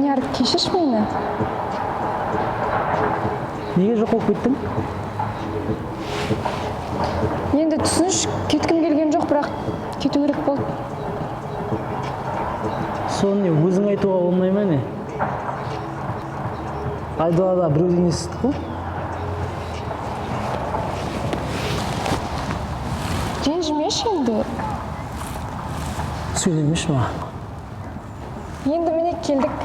Данияр, кешірші мені. Неге жоқ болып кеттің? Енді түсінші, кеткім келген жоқ, бірақ кету керек болды. Соны не, өзің айтуға болмай ма, не? Айдалада біреуден естідік қой. Ренжімеші енді. Сөйлемеші маған. Енді міне келдік.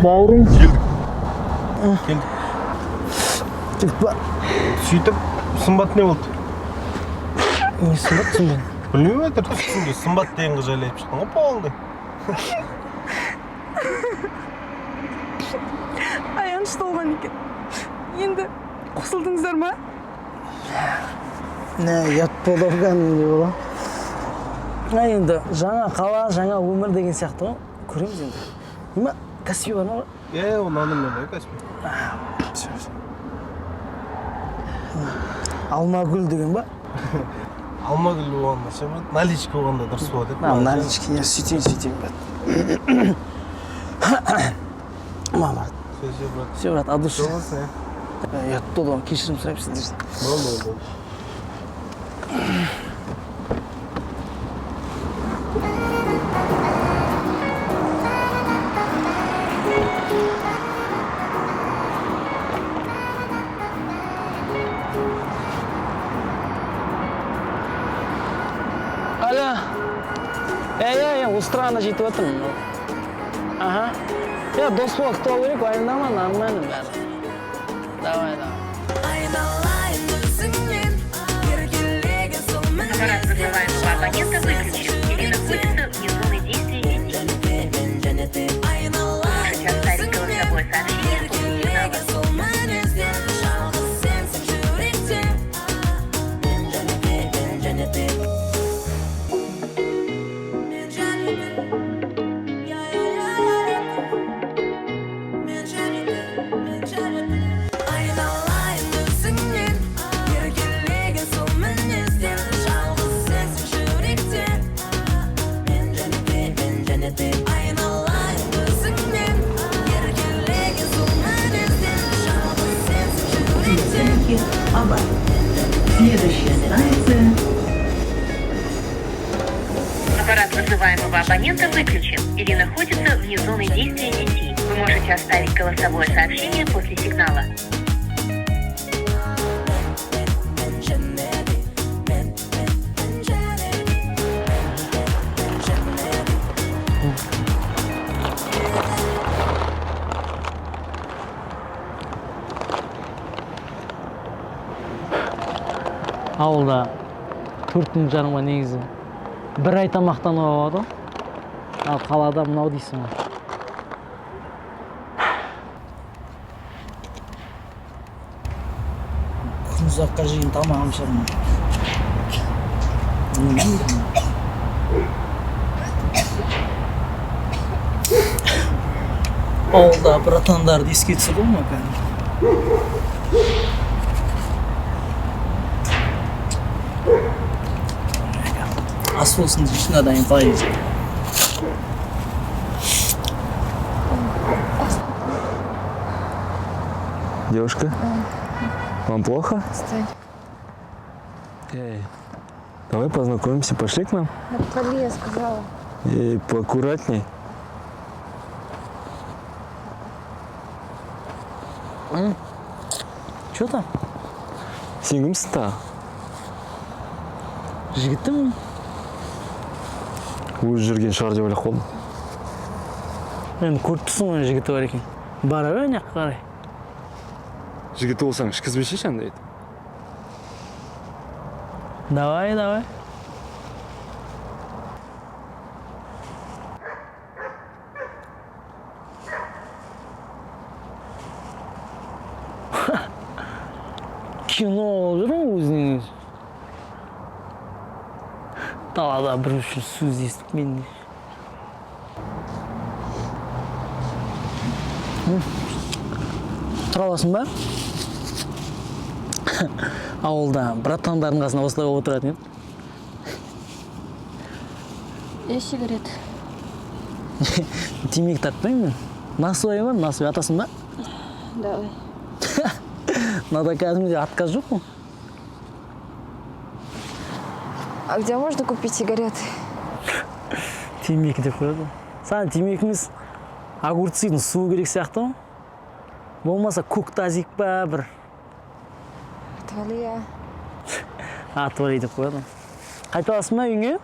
Бауырым. Келдік. Келдік. Келдік па? Сөйтіп, Сымбат не болды? Не Сымбат, түсінбедім. Білмеймін, әйтеуір түсінде Сымбат деген қыз жайлы айтып шықтың ғой полный. Аянышты болған екен. Енді қосылдыңыздар ма? Не, ұят болды ау кәдімгідей бола. А енді жаңа қала, жаңа өмір деген сияқты ғой. Көреміз енді. Неме, Каспий бар ма? Е, ол наныммен ғой Каспий. Всё, всё. Алмагүл деген ба? Алмагүл болғанда ше, брат, наличка болғанда дұрыс болады еді. А, наличка, я сөйтейін, сөйтейін, брат. Ма, брат. Все, все, брат. Все, брат, от души. Жол болсын, е. Ұят болды ғой, кешірім сұраймын сіздерден. Болды, болды, болды. Алло. Иә, иә, осы тұрғанда жетіп жатырмын. Аха. Иә, дос болып күтіп алу керек, уайымдама, нормально бәрі. Давай, давай. Айналайын өзіңнен еркелеген сол Аппарат вызываемого абонента выключен или находится вне зоны действия сети. Айналайын Можете оставить голосовое сообщение после сигнала. еркелеген сол мінезден, жалғыз сенсің жүректе. Мен және те, мен және те, мен және те, я я я я мен және те, мен және те. Айналайын өзіңнен еркелеген сол мінезден, жалғыз сенсің жүректе. Мен және те, мен және те. Айналайын өзіңнен еркелеген сол мінезден, жалғыз сенсің жүректе. Абай. Следующая станция Аппарат вызываемого абонента выключен или находится вне зоны действия сети. Вы можете оставить голосовое сообщение после сигнала. Мен және де, мен, мен, мен және де, мен және де. Ауылда 4,5-ға негізі бір ай тамақтануға болады ғой. Ал қалада мынау дейсің ғой. Күн ұзаққа жейін тамағым шығармын. Ауылда братандарды еске түсірді ғой мына кәдімгі. Ас болсын дейсің, адам қалай десең. Девушка, вам плохо? Отстань. Эй, давай познакомимся, пошли к нам. Отвали, я сказала. Эй, поаккуратней. Че там? Сен кімсің тағы? Жігітім. Өзі жүрген шығар деп ойлап қалдым. Енді көріп тұрсың ғой, жігіті бар екен. Бара бер ана жаққа қарай. Жігіті болсаң, ішкізбеші андайды. Давай, давай. Кино болып жүр ғой өзінен өзі. Далада бір үшін сөз естіп мен де. Тұра аласың ба? Ауылда братандардың қасында осылай отыратын едім. И сигарет. Темекі тартпаймын мен. Насыбай бар, насыбай атасың ба? Давай. Мынада кәдімгідей отказ жоқ қой. А где можно купить сигареты? Темекі деп қояды. Саған темекі емес, огурцидың суы керек сияқты ғой. Болмаса көк тазик па бір. Отвали, а. Отвали деп қояды. Қайта аласың ба үйіңе?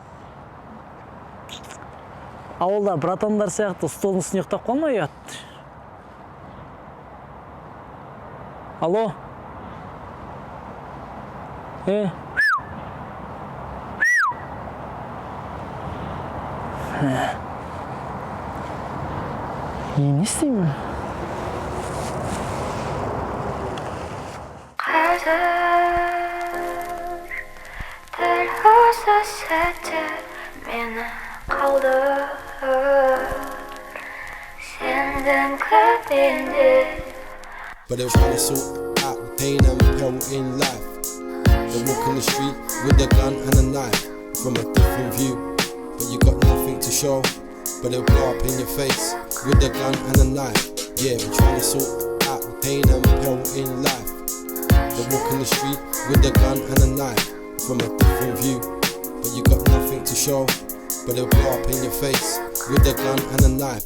Ауылда братандар сияқты столдың үстіне ұйықтап қалма, ұят. Алло. Е. Не істеймін? Қазір дәл осы сәтте мені қалдыр, сендім күткенде. But they're trying to sort out the pain and peril in life. They walk in the street with a gun and a knife from a different view, but you got nothing to show. But they'll blow up in your face with a gun and a knife. Yeah, we're trying to sort out the pain and peril in life. They walk in the street with a gun and a knife from a different view, but you got nothing to show. But they'll blow up in your face with a gun and a knife.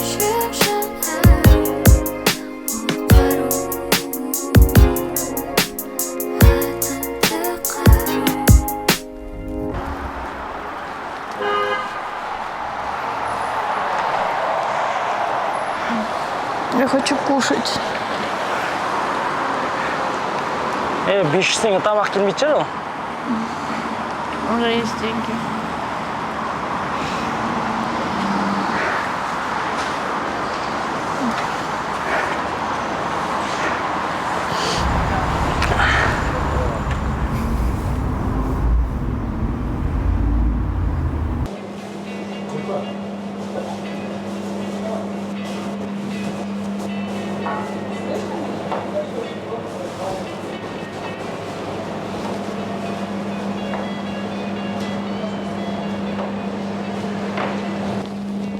Жүрек жанар, қару, атымды қару. Я хочу кушать. Е, 500 теңге тамақ келмейтін шығар ол. У меня есть деньги.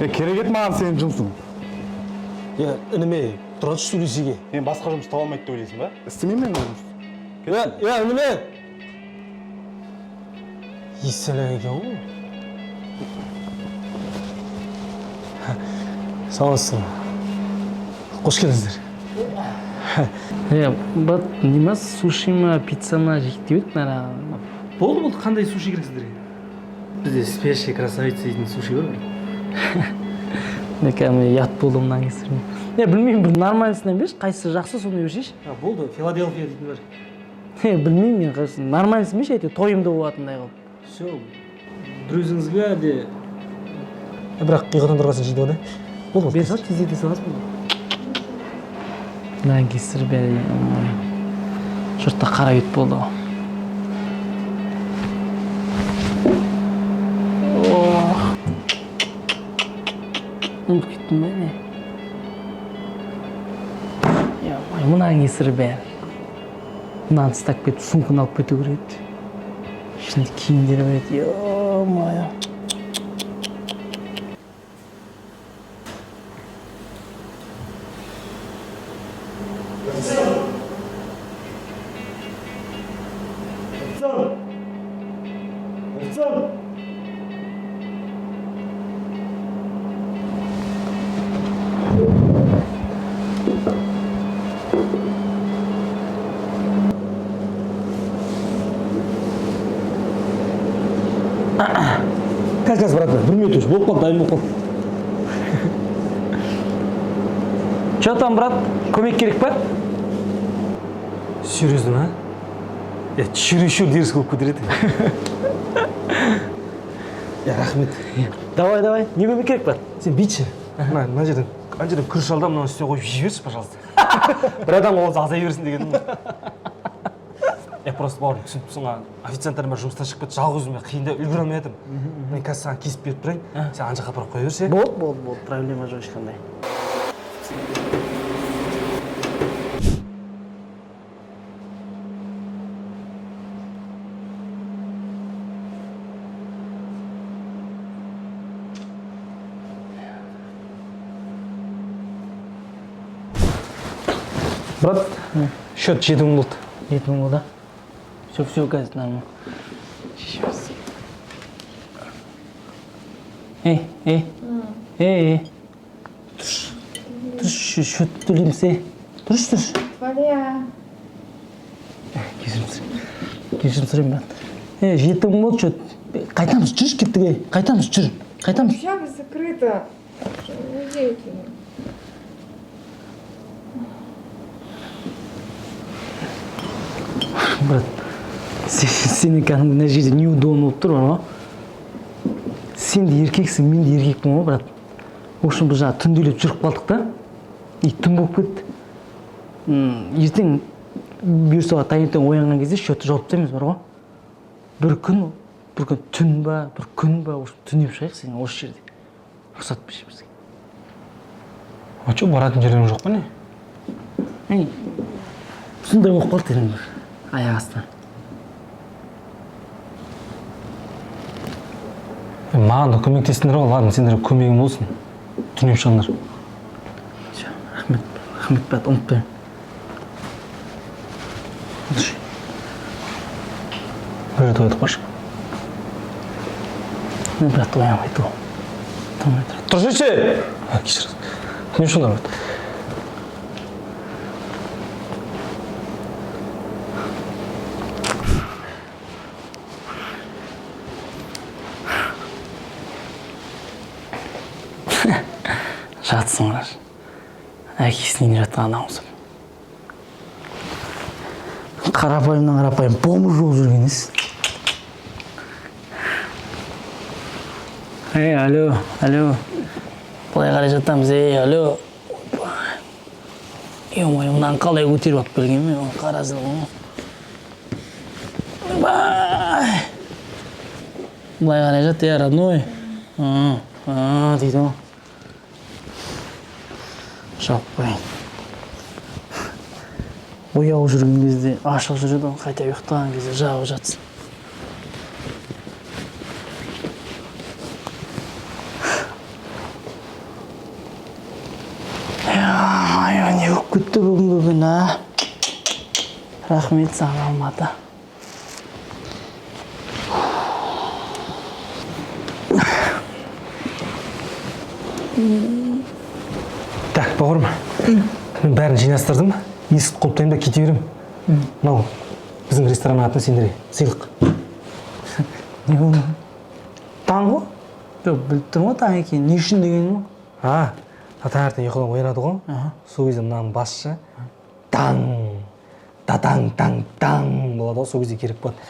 Е, керек еді маған сенің жұмысың. Е, ініме, тұра түс, сөйлесейік. Мен басқа жұмыс таба алмайды деп ойлайсың ба? Істемеймін мен ол жұмысты. Е, е, ініме! Исәләк екен ғой. Саламатсыздар ма? Қош келдіңіздер. Е, брат, не ма, суши ма, пицца ма жейік деп едік мына. Болды, болды, қандай суши керек сіздерге? Бізде спящая красавица дейтін суши бар. Не, кәдімгі ұят болды мынаның кесірінен. Е, білмеймін, бір нормальныйсынан берші, қайсысы жақсы, соны берсейші. А, болды, Филадельфия дейтін бар. Е, білмеймін мен қайсысын. Нормальныйсын берші, әйтеуір тойымды болатындай қылып. Все, бір өзіңізге әлде? Бірақ ұйқыдан тұрған соң жейді ғой, да? Болды. Бере сал, тездете саласың ба? Мынаның кесірі бәрі. Жұртта қара бет болды ғой. Ох. Ұмытып кеттім ба, не? Ё-моё, мынаның кесірі бәрі. Мынаны тастап кетіп, сумканы алып кету керек еді. Ішінде киімдер бар еді. Ё-моё. Официант! Официант! Қазір, қазір, брат, бір минут уже, болып қалды, дайын болып қалды. Че там, брат? Көмек керек па? Серьезно, ма? Е, чересчур дерзкий болып кетер еді. Е, рахмет. Давай, давай. Не көмек керек па? Сен бүйтші. Мына жерден, ана жерден күріш ал да, мынаның үстіне қойып жей берші, пожалуйста. Бір адамға болса азая берсін дегенім ғой. Е, просто, бауырым, түсініп тұрсың ғой, официанттар бәрі жұмыстан шығып кетті, жалғыз өзіме қиын да, үлгере алмай жатырмын. Мен қазір саған кесіп беріп тұрайын, сен ана жаққа апарып қоя берші. Болды, болды, болды. Проблема жоқ ешқандай. Брат, счет 7000 болды. 7000 болды. Все, все, қазір нормально. Шешеміз. Ей, ей, ей, ей. Тұршы, тұршы, счет төлейміз, ей. Тұршы, тұршы. Валя. Кешірім сұраймын. Кешірім сұраймын, брат. Ей, 7000 болды счет. Қайтамыз, жүрші, кеттік, ей. Қайтамыз, жүр. Қайтамыз. Общага закрыта. Брат, сен кәдімгі мына жерде неудобно болып тұр бар ғой. Сен де еркексің, мен де еркекпін ғой, брат. В общем, біз жаңа түнделеп жүріп қалдық та, и түн болып кетті. Ертең бұйырса таңертең оянған кезде счетты жауып тастаймыз бар ғой. Бір күн, бір күн түн ба, бір күн ба, в общем, түнеп шығайық сен осы жерде. Рұқсат берші бізге. А че, баратын жерлерің жоқ па, не? Ей, сондай болып қалды енді бір аяқ астынан. Маған да көмектестіңдер ғой, ладно, сендерге көмегім болсын. Түнеп шығыңдар. Все, рахмет, рахмет, брат, ұмытпаймын. Бір жерде оятып қойшы. Не, брат, оянбайды ол. Тұрмай тұр. Тұрсайшы! Кешір. Түнеп шығыңдар, брат. Жатсың, қарашы. Әкесінің үйінде жатқан адам ұқсап. Қарапайымнан қарапайым бомж болып жүрген ес. Ей, алло, алло. Былай қарай жатамыз, ей, алло. Ё-моё, мынаны қалай көтеріп алып келген мен, оны қарасын ғой. Ойбай. Былай қарай жат, ей, родной. А, а, дейді ғой. Жауып қояйын. Ояу жүрген кезде ашық жүреді ғой, қайта ұйықтаған кезде жауып жатсын. Ай, не болып кетті бүгінгі күн, а? Рахмет саған, Алматы. Так, бауырым, мен бәрін жинастырдым. Есік құлыптаймын да кете беремін. Мынау біздің ресторанның атынан сендерге сыйлық. Не ол? Таң ғой? Жоқ, біліп тұрмын ғой таң екенін. Не үшін дегенім ғой? А, таңертең ұйқыдан оянады ғой. Сол кезде мынаның басшы таң, та таң, таң, таң болады ғой, сол кезде керек болады.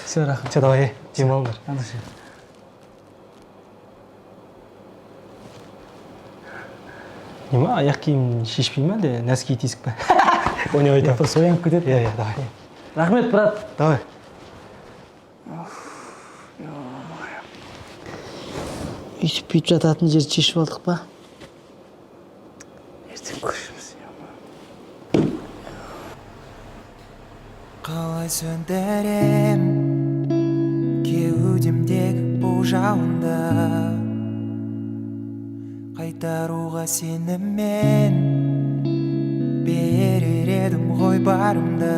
Все, рахмет. Все, давай, ей, демалыңдар. Не ма, аяқ киім шешпей ма, әлде нәски тесік па? Ойнап айтамын. Просто оянып кетеді. Иә, иә, давай. Рахмет, брат. Давай. Үйтіп бүйтіп жататын жерді шешіп алдық па? Ертең көреміз. Қалай сөндірем кеудемдегі бұл жауынды, қайтаруға сені мен берер едім ғой барымды.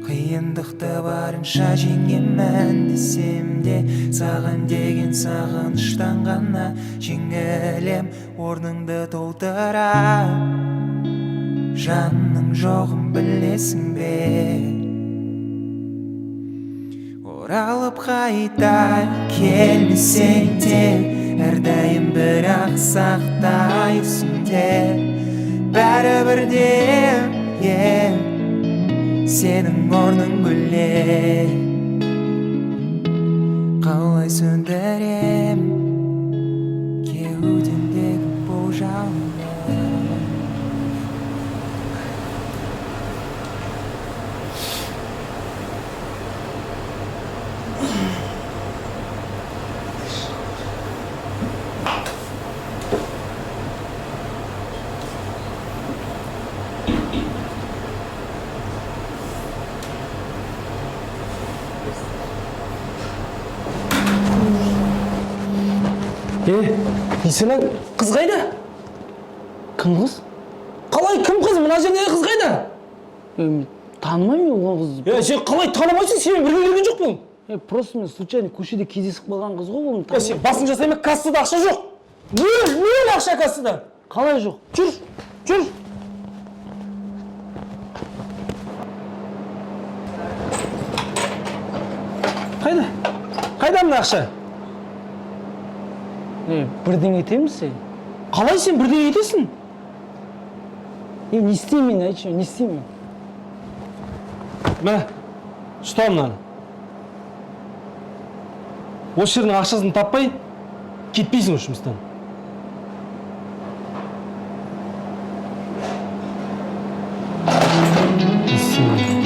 Қиындықты барынша жеңемін десем де, саған деген сағыныштан ғана жеңілем. Орныңды толтыра жанның жоғын білесің бе? Оралып қайта келмесең де, әрдайым бірақ сақтай де, бәрібір де сенің орның бөлек. Қалай сөндірем кеудемдегі бұл жалынды? Е, Есенай, қыз қайда? Кім қыз? Қалай кім қыз? Мына жердегі қыз қайда? Е, танымаймын мен ол қызды. Е, сен қалай танымайсың? Сенімен бірге келген жоқ бұл. Е, просто мен случайно көшеде кездесіп қалған қыз ғой оны. Е, сен басың жасай ма? Кассада ақша жоқ. Нөл, нөл ақша кассада. Қалай жоқ? Жүр, жүр. Қайда? Қайда мына ақша? Е, бірдеңе етеміз сен. Қалай сен бірдеңе етесің? Е, не істеймін мен, айтшы, не істеймін? Міне, ұста мынаны. Осы жердің ақшасын таппай кетпейсің осы жұмыстан. Не істеймін?